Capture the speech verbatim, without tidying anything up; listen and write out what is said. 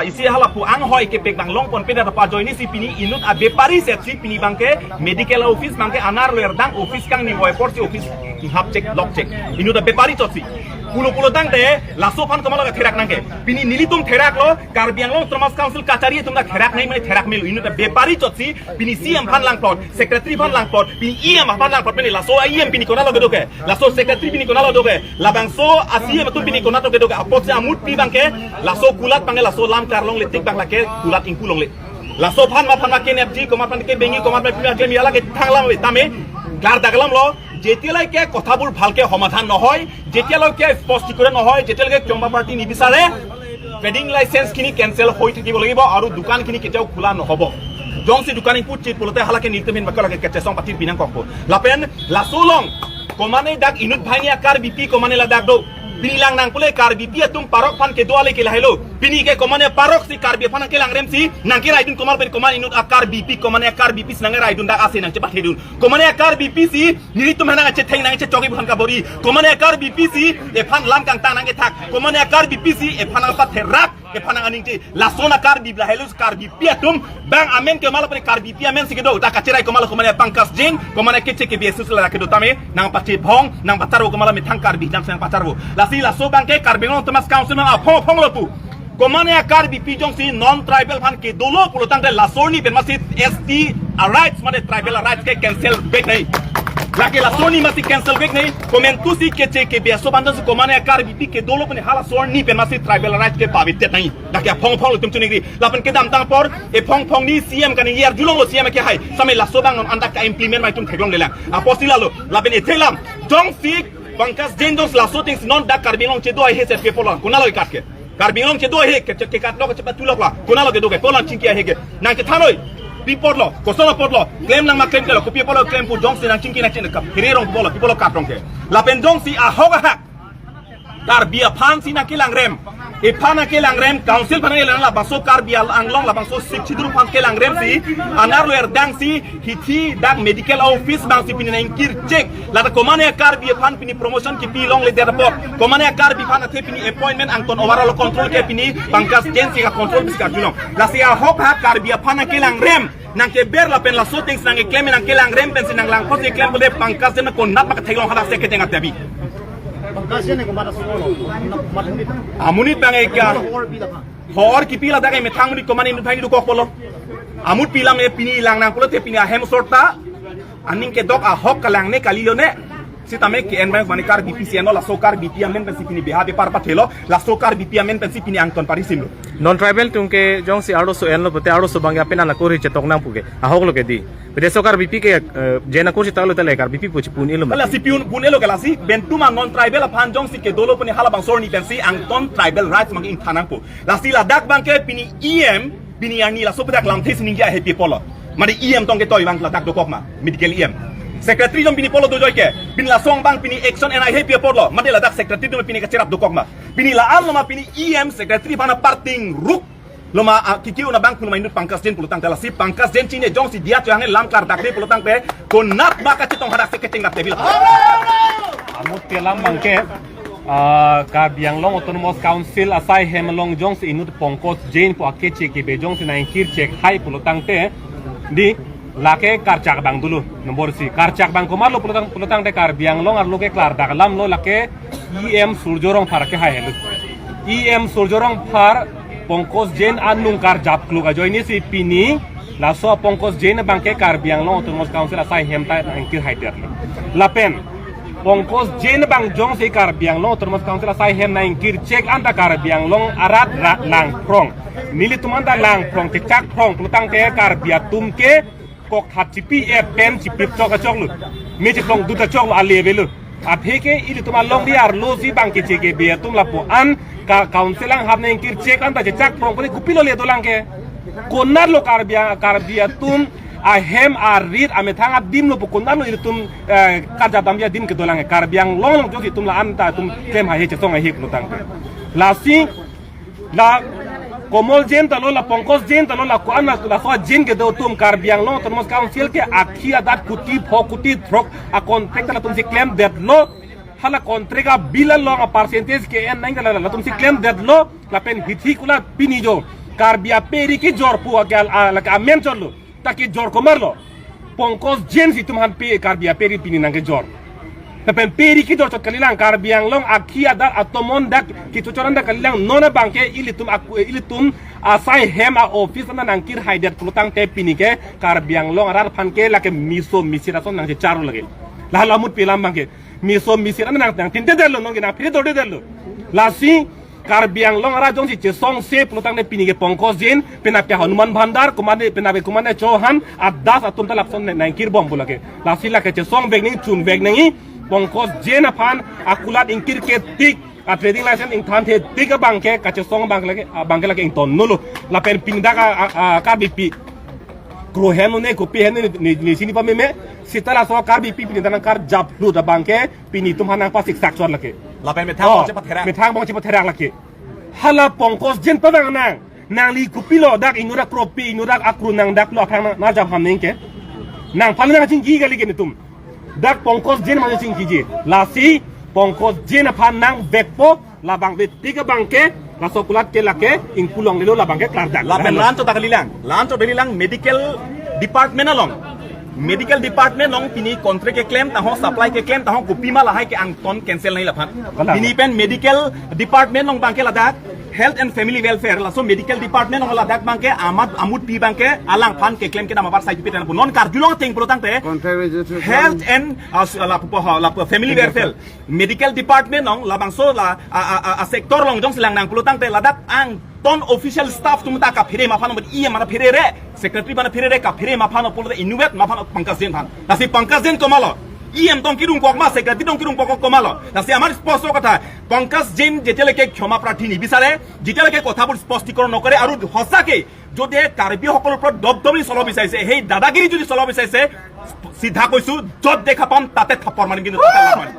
Isi hala pu anghoi kepek bang longpon pedet apa ajoine si pini inut abepari set si pini bangke medical office bangke anerlo erdang office kangni voi apor si office hap chek lok chek. Inut abepari chot si. Pulo pulo tangte laso aphan komatlo katherak nangke. Pini nelitum theraklo, Karbi Anglong Autonomous Council kachari atum ta therak nangji mane therak melo. Inut abepari chot si pini C M aphan langplot, secretary aphan langplot, pini E M aphan langplot, pini laso E M pini konatlo kedo ke, laso secretary pini konatlo do ke, labangso a C M atum pini konatlo kedo ke, apotsi amutpi bangke, laso kulat bangke, laso lam karlongle tik bang lake kulat ingpu longle. Laso aphan ma aphan ma kenepji, komat aphan ke bengi, komat aphan pima jemi ala ke thanglam le tame, klardak alamlo, যেতিয়ালৈকে কথাবোৰ ভালকে সমাধান নহয়, যেতিয়ালৈকে স্পষ্টীকৰণ নহয়, যেতিয়ালৈকে কিয়মবা পাৰ্টি নিবিচাৰে, ট্ৰেডিং লাইচেন্স খিনি কেঞ্চেল হৈ থাকিব লাগিব আৰু দোকান খিনি কেতিয়াও খোলা নহ'ব। Jongsi দোকান ingpu chit pulote hala ke nelitum hin bakal ke kechesong pathir binang kokpo. Lapen laso along komane dak inut banghini a-Karbipi komane ladak do. Pini lang nang pule Karbipi atum parok aphan kedo ale ke lahelo. Pini ke komane parok si Karbi aphan nangkelangrem si nangkeraidun komat pen komat inut a-Karbipi komane a-Karbipi si nangkeraidun dak ase nangchepathedun. Komane a-Karbipi si nelitum aphan nangchetheng nangchechok-i aphan kabor-i. Komane a-Karbipi si ephan lam kangtang nangkethak. Komane a-Karbipi si ephan nangpatherak, ephan nang-aningje. Lason a-Karbi lahelo Karbipi atum bang amen ke komatlo pene Karbipi amen si kedo. Dak kacherai komatlo komane Pankaj Jain, komane keche ke B S S la kedo tame nangpachebhong, nangpacharvo komatlo methang Karbi dam si nangpacharvo. Lasi laso bangke Karbi Anglong Autonomous Council nang aphong aphong lo pu. Komane a-Karbipi jongsi non-tribal aphan kedolo pulo tangte laso arni pen masi S T a-rights mane tribal a-rights ke cancel back nangji. Lake laso arni masi cancel back nangji. Komantu si keche ke B S S aphan jongsi komane a-Karbipi kedolo pene hala laso arni pen masi tribal a-rights ke pavitet nangji. Lake aphong aphong lo itum chuningri. Lapen kedamtang apor ephong phongni C M kaningje arjulonglo C M ke hai. Same laso bang non anta ka-implement ma itum theklonglelang. Apotsi lalo. Lapen ethelam. Jongsi Pankaj Jain jongsi laso ateng si non dak Karbi Anglong chedo ahe set pe pulo. Konatlo ikat ke. Karbi Anglong chedo ahe ke, ke, kekatlo ke chepatulok la. Konatlo kedo ke, konatlo chingki ahe ke. Nangkethanoi. Pi apotlo, koson apotlo. Klem nang ma klem kelo, kopi apotlo klem pu jongsi nangchingki nangchingki kap. Hiri rong pulo, pi pulo kat rong ke. Lapen jongsi ahok ahak Karbi aphan si nangkelangrem. Ephan nangkelangrem, council aphan nangkelangrem, labangso Karbi Anglong, labangso Sixth Schedule aphan kelangrem si, anerlo erdang si, hithi dak medical office bang si pini nangkir chek. Lata komane a-Karbi aphan pini promotion kipi longledet apot. Komane a-Karbi aphan athe pini appointment angton overall control ke pini Pankaj Jain si ka-control bis karjulong. Lasi ahok ha Karbi aphan nangkelangrem. Nangkeber lapen laso ateng si nangkeklem nangkelangrem pensi nanglang apotsi keklem pule Pankaj Jain konat ma katheklong hadak se kecheng atebi. Pankaj Jain ne komat asolo. Amonit bang ekya. Hor kipi ladak emethang monit komane inut banghini dokok pulo. Amutpi lam e pini lang nang pulote pini ahem sorta. Aning kedok ahok kalang ne kalilo ne. Sitame ke-en bang mane Karbipi si enlo laso Karbipi amen pensi pini beha bepar pathelo. Laso Karbipi amen pensi pini angton parisimlo. Non-tribal atum ke jongsi arloso enlo pute arloso bang apen ana kori chetok nang pu ke. Ahok lo ke di. Pute so Karbipi ke, eh, Jain akur si talo tale Karbipi pu chepun-elo ma. Lasi pun-elo ke lasi. Bentu ma non-tribal aphan jongsi kedolo pene hala bangso arni pensi angton tribal rights mang ingthan nangpo. Lasi ladak bangke pini E M, pini arni laso pedak lamthe si ningje ahe pi apotlo. Mane E M tong ketoi bang ladak dokok ma, medical E M. Secretary jong pini pulo dojoi ke, pini lason bang pini action en ahe pi apotlo. Mane ladak secretary jong pini kacherap dokok ma. Pini la-anlo ma pini E M secretary aphan partingruk. Lo ma, ah, kiki una bang pulo ma inut Pankaj Jain pulo tangte lasi Pankaj Jain chine jongsi diya chohang lam klardak de pulo tangte konat ma kachetong hadak se kecheng dak tebil. Amutpi alam bangke, ah, Karbi Anglong Autonomous Council asai hem along jongsi inut Pankaj Jain pu akeche kebe jongsi nangkir chek hai pulo tangte di lake karchak bang dulu nombor isi. Karchak bang komatlo pulo tang, pulo tangte Karbi Anglong arlo ke klardak alamlo lake E M Surjya Rongphar ke hai helo. E M Surjya Rongphar Pankaj Jain anung karjap kluk ajoine si pini laso Pankaj Jain bangke Karbi Anglong Autonomous Council asai hem ta nangkir haidetlo. Lapen Pankaj Jain bang jongsi Karbi Anglong Autonomous Council asai hem nangkir chek anta Karbi Anglong arat ra langphrong. Nelitum anta langphrong chechak phrong pulo tangte Karbi atum ke kokthat chipi e pen chipi chok achoklo. Me chiplong dut achoklo ale avelo. Aphi ke ilitum along di arlo si bang keche kebe atum lapu-an ka council anghap nangkir chek anta chechak phrong puni kopilo le dolang ke. Konatlo Karbi, Karbi atum ahem arit amethang adim lo pu konatlo ilitum, eh, karjap damji adim ke dolang ke. Karbi Anglong along jongsi itum la-an ta itum klem haihe chesong haihe pulo tangte. Lasi la Komol Jain ta lo, la Pankaj Jain ta lo, la ko-an la, laso Jain kedo atum Karbi Anglong Autonomous Council ke akhi adat kuti pho kuti throk a-contract ta latum si klemdetlo. Hala contract a-bill along a-percentage ke-en nang ta la, latum si klemdetlo. Lapen hithi kula pini jo Karbi aperi kejor pu ake al-, a-, lake amen chotlo. Ta kejor komarlo? Pankaj Jain si itum aphan pe Karbi aperi pini nangkejor. Lapen peri kejor chot kalilang, Karbi Anglong akhi adat atomon dak kechochoran dak kalilang, non abangke ilitum aku, ilitum asai hem a-office ana nangkir haidet pulotangte pini ke Karbi Anglong arat aphan ke lake meso mesir ason nangchechar lake. Lahelo amut pi alam abangke. Meso mesir ana nang, nangtinte detlo, nonke nangphere dorde detlo. Lasi Karbi Anglong arat jongsi chesongse pulotangte pini ke Pankaj Jain, penap ke Hanuman Bhandar, kumane, penap ke kumane Chauhan, adas atum ta lapuson nangkirbom pu lake. Lasi lake chesongvek nangji, chunvek nangji, Pankaj Jain aphan akulat ingkir ke tik, a-trading license ingthanthe tik abangke, kachesong abang lake, abangke lake ingtonnolo. Lapen pini dak a, a, a, Karbipi kro hem ne, kopi hem ne, ne, ne sini pameme, seta laso Karbipi pini dak nangkarjap lut abangke, pini itum aphan nangpasiksak chot lake. Lapen methang Oh, bong chepatherak. Methang bong chepatherak lake. Hala Pankaj Jain pavang nang. Nangli kopilo dak inut akropi, inut akro nang daklo aphrang nang, nang jam ham neng ke. Nangphan nangchingki kali ke netum. Dak Pankaj Jain aphan chingkiji. Lasi Pankaj Jain aphan nangvekpo, labang ave tik abangke, laso akulat ke lake ingpu longlelo, labangke klardak. Lapen la-an chot dak kalilang. La-an chot dak kalilang medical department along. Medical department along pini contract keklem ta ho, supply keklem ta ho, kopima lahai ke angton cancel nangji laphan. Kalang. Pini pen medical department along abangke ladak Health and Family Welfare, laso medical department along ladak abangke amat amut pi abangke alangphan keklem kedam abar sai pi pen pu non karjulong ateng pulotangte Contract registration. Health and, uh, s-, lapu, lapu Family Welfare. Medical department along labangso la a, a, a, a sector along jongsi lang nang pulotangte ladak angton official staff atum ta kaphere ma aphan, E M aphan pherere, secretary aphan pherere, kaphere ma aphan pulote inutvet ma aphan, Pankaj Jain aphan. Lasi Pankaj Jain komatlo? E M tong kirung kok ma, secretary tong kirung kok komatlo? Lasi amar sposto kotha, Pankaj Jain যেতিয়ালৈকে ক্ষমা প্ৰাৰ্থী নিবিচাৰে, যেতিয়ালৈকে কথাবোৰ স্পষ্টীকৰণ নকৰে আৰু সঁচাকৈ যদি কাৰ্বিসকলৰ ওপৰত দপদপনি চলাব বিচাৰিছে, সেই দাদাগিৰি যদি চলাব বিচাৰিছে, চিধা কৈছো, য'ত দেখা পাম তাতে থাপৰ মাৰিম, কিন্তু তাতে নামাৰিম।